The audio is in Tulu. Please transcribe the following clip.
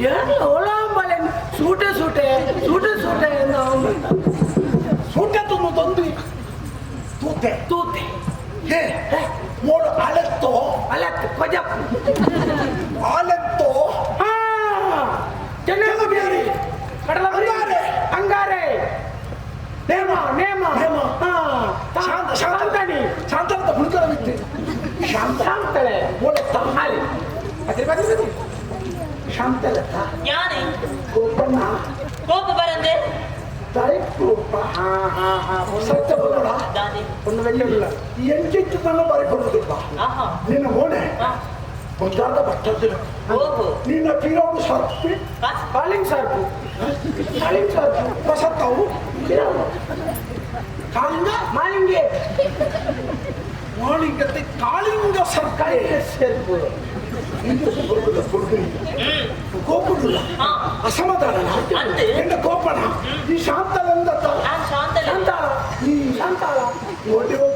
ಏನ್ ಓಲಾಂಬಲೆ ಸೂಟೆ ಸೂಟೆ ಸೂಟೆ ಸೂಟೆ ಎಂದು ಅವನು. ಸೂಟೆ ತುನ್ನು ತಂದು ತೂತೆ. ತೂತೆ. ಹೇ, ಮೋಳು ಅಲೆತ್ತೋ. ಅಲತ್ ಕೊಜಪ್. ಆಲೆತ್ತೋ. ಹಾ, ಚೆನ್ನಾಗಿ ಕಡಲ. ಅಂಗಾರೆ. ಅಂಗಾರೆ, ನೇಮ ನೇಮ. ನೇಮ. ಹಾ. ಶಾಂತ ಶಾಂತ. ಶಾಂತಣಿ. ಶಾಂತ ಹುಡುಕರ ಬಿತ್ತೆ ಶಾಂತ. ಶಾಂತಳೆ. ಮೋಳೆತ್ತ. ಹಾಲಿ ಅದ್ರ ಬದ್ರಿ ಬದ್ರಿ. ಶಾಂತಲೆತ್ತ. ಯಾನೆ. ಗೋಪಣ್ಣ. ಕೋಪ ಬರಂದೆ. ತಾಯಿ ಕೋಪ. ಹಾ ಹಾ ಹಾ. ಸತ್ಯ ಬರೋಣ. ದಾನೆ? ಒಂದು ಬೆಳ್ಳುಳ್ಳ. ಎಂಚಿತ್ತು ನನ್ನ ಬಾರಿ ಕೊಡುವುದಿಲ್ಲ. ನಿನ್ನ ಮೋನೆ ಬಂಗಾರದ ಬಟ್ಟದಿಲ್ಲ. ನಿನ್ನ ಪೀರೋಡು ಸರ್ಪಿ. Calling ಸಾರ್ಪು, calling ಸಾರ್ಪು. ಬಸತ್ತವು ಕಾಳಿಂಗ. ಮಾಲಿಂಗೆ. ಮಾಳಿಂಗತೆ ಕಾಳಿಂಗ ಸರ್ಕಾರಿ. ಸೇರ್ಪು. ಕೋಪುಡುಲ್ಲ. ಅಸಮಾಧಾನ. ಅಂತೆ. ಎಂಡ ಕೋಪಣ ಈ ಶಾಂತಲಂದ. ನಾನ್ ಶಾಂತಲೆ. ಶಾಂತಾಳ. ಈ ಶಾಂತಾಳ. ಒಡೆ.